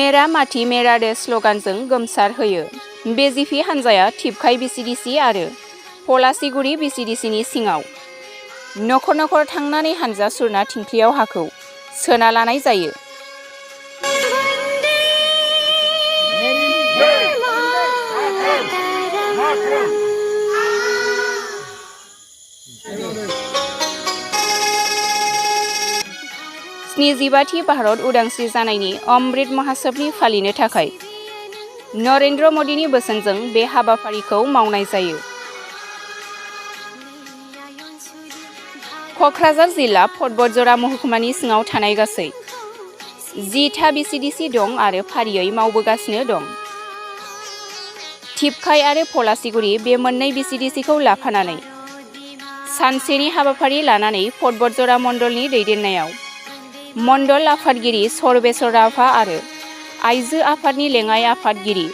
मेरा माथि मेरा देश स्ल'गानजों गोमसार होयो। बेजिपि हान्जाया थिपखाय VCDC आरो पलासिगुरि VCDCनि सिङाव नखर नखर थांनानै हान्जा सुरना थिंख्लियाव हाखौ सोना लानाय जायो। स्निजिबाथि भारत उदांस्रि जानायनि अमृत महोत्सवनि फालिनो थाखाय नरेन्द्र मदिनि बोसोनजों बे हाबाफारिखौ मावनाय जायो। क'क्राझार जिल्ला बतझरा महकुमानि सिङाव थानाय गासै 10था VCDC दं आरो फारियै मावबोगासिनो दं। थिपखाय आरो पलासिगुरि बे मोननै VCDCखौ लाफानानै सानसेनि हाबाफारि लानानै बतझरा मण्डलनि दैदेननायाव मण्डल आफादगिरि सर्वेश्वर राभा आरो आइजो आफादनि लेङाइ आफादगिरि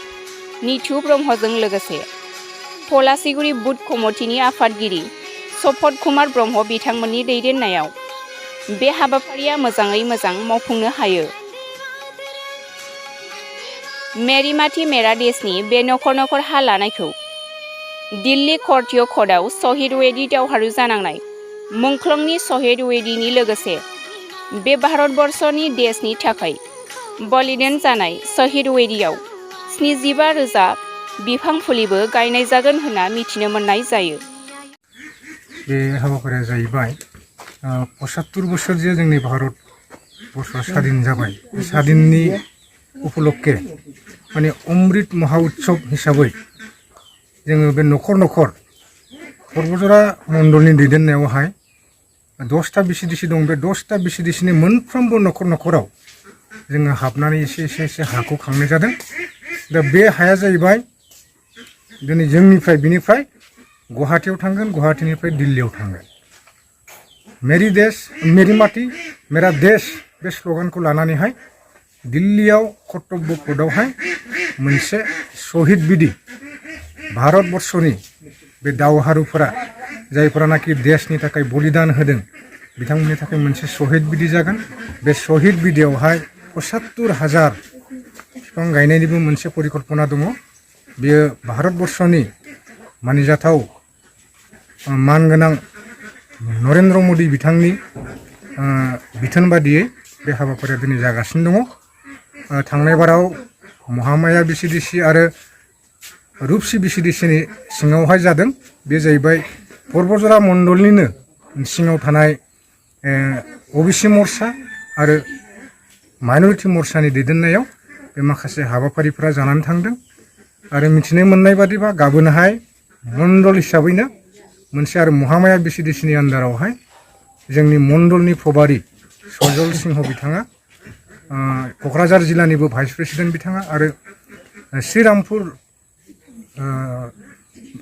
निथु ब्रह्मजों लोगोसे पलासिगुरि बुथ कमिटिनि आफादगिरि सफत कुमार ब्रह्म बिथांमोननि दैदेननायाव बे हाबाफारिया मोजाङै मोजां मावफुंनो हायो। मेरी माथि मेरा देशनि बे नखर नखर हा लानायखौ दिल्ली कर्टीय कर्टआव शहीद वेदी दावहारु जानांनाय मुंख्लंनि शहीद वेदीनि लोगोसे बे भारतबर्षनि देशनि थाखाय बलिदान जानाय शहीद वेदीआव 75,000 बिफां फुलिबो गायनाय जागोन होनना मिथिनो मोननाय जायो। बे हाबाफारिया जाहैबाय 75 बोसोर जे जोंनि भारतबर्षआ स्वाधीन जाबाय। बे स्वाधीननि उपलक्षे माने अमृत महोत्सव हिसाबै जोङो बे नखर नखर बतझरा मण्डलनि दैदेननायावहाय 10था VCDC दं। बे 10था VCDCनि मोनफ्रोमबो नखर नखराव जोङो हाबनानै एसे हाखौ खांनाय जादों। दा बे हाया जाहैबाय दिनै जोंनिफ्राय बिनिफ्राय गुवाहाटीयाव थांगोन, गुवाहाटीनिफ्राय दिल्लीयाव थांगोन। मेरी देश मेरी माटी मेरा देश बे स्ल'गानखौ लानानैहाय दिल्लीयाव कर्तव्य पदआवहाय मोनसे शहीद बिदि भारतबर्षनि बे दावहारुफोरा जायफोरानाखि देशनि थाखाय बलिदान होदों बिथांमोननि थाखाय मोनसे शहीद बिदि जागोन। बे शहीद बिदियावहाय 75,000 बिफां गायनायनिबो मोनसे परिकल्पना दङ। बेयो भारतबर्षनि मानिजाथाव मानगोनां नरेन्द्र मदि बिथांनि बिथोन बादियै बे हाबाफारिया दिनै जागासिनो दङ। थांनाय बाराव महामाया VCDC आरो रूपसी VCDCनि सिङावहाय जादों। बे जाहैबाय बतझरा मण्डलनिनो सिङाव थानाय OBC मोर्चा आरो माइनरिटी मोर्चानि दैदेननायाव बे माखासे हाबाफारिफोरा जानानै थांदों। आरो मिथिनो मोननाय बादिबा गाबोनहाय मण्डल हिसाबैनो मोनसे आरो महामाया VCDCनि आन्दारावहाय जोंनि मण्डलनि प्रभारी सजल सिंह बिथाङा, क'क्राझार जिल्लानिबो भाइस प्रेसिडेन्ट बिथाङा आरो श्रीरामपुर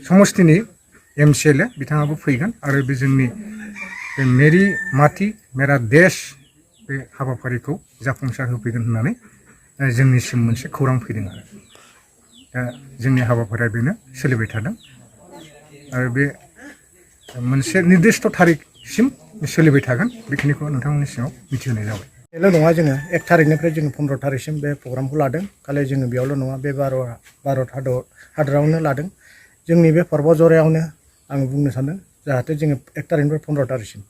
समस्तिनि MCLA बिथाङाबो फैगोन आरो बे जोंनि बे मेरी माटी मेरा देश बे हाबाफारिखौ जाफुंसार होफैगोन होननानै जोंनिसिम मोनसे खौरां फैदों आरो दा जोंनि हाबाफारिया बेनो सोलिबाय थादों आरो बे मोनसे निर्दिष्ट थारिखसिम सोलिबाय थागोन। बेखिनिखौ नोंथांमोननि सिङाव मिथिहोनाय जाबाय। बेल' नङा, जोङो 1 थारिखनिफ्राय जोङो 15 थारिखसिम बे प्रग्रामखौ लादों। खालि जोङो बेयावल' नङा, बे भारत हादरावनो लादों। जोंनि बे बतझरायावनो आं बुंनो सानदों जाहाथे जोङो 1 थारिखनिफ्राय 15 थारिखसिम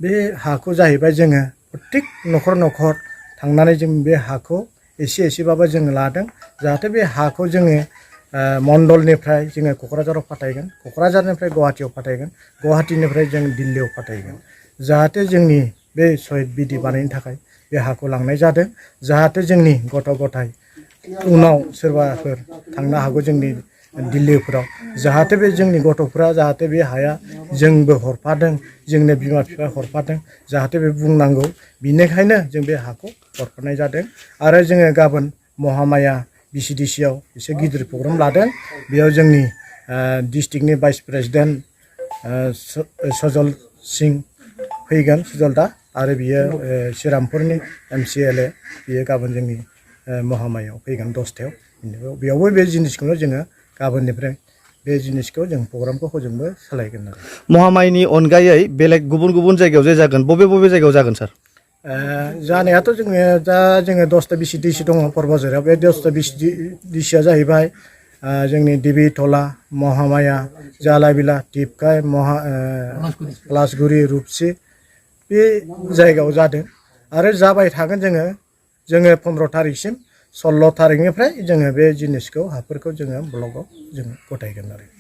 बे हाखौ जाहैबाय जोङो प्रत्येक नखर नखर थांनानै जों बे हाखौ एसेबाबो जोङो लादों। जाहाथे बे हाखौ जोङो मण्डलनिफ्राय जोङो क'क्राझाराव फाथायगोन, क'क्राझारनिफ्राय गुवाहाटीयाव फाथायगोन, गुवाहाटीनिफ्राय जों दिल्लीयाव फाथायगोन। जाहाथे जोंनि बे शहीद बिदि बानायनो थाखाय बे हाखौ लांनाय जादों। जाहाथे जोंनि गथ' गथाय उनाव सोरबाफोर थांनो हागौ जोंनि दिल्लीफोराव, जाहाथे बे जोंनि गथ'फोरा जाहाथे बे हाया जोंबो हरफादों, जोंनो बिमा बिफा हरफादों, जाहाथे बे बुंनांगौ। बिनिखायनो जों बे हाखौ हरफानाय जादों। आरो जोङो गाबोन महामाया VCDCआव एसे गिदिर प्रग्राम लादों। बेयाव जोंनि डिस्ट्रिक्टनि भाइस प्रेसिडेन्ट सजल सिं फैगोन, सजल दा, आरो बियो श्रीरामपुरनि MCLA बियो गाबोन जोंनि महामायाव फैगोन 10थायाव। बेयावबो बे जिनिसखौनो जोङो गाबोननिफ्राय बे जिनिसखौ जों प्रग्रामखौ हजोंबो सालायगोन आरो। महामायनि अनगायै बेलेग गुबुन गुबुन जायगायाव जे जागोन, बबे जायगायाव जागोन सार? जानायाथ' जोङो दा जोङो 10टा VCDC दङ परबजराव बे 10टा VCDCआ जाहैबाय जोंनि दिबिथला महामाया जालाबिला टिपकाय पलासगुरि रुपसि बे जायगायाव जादों आरो जाबाय थागोन जोङो 15 तारिखसिम 16 तारिखनिफ्राय जोङो बे जिनिसखौ हाफोरखौ जोङो ब्लकआव जोङो गथायगोन आरो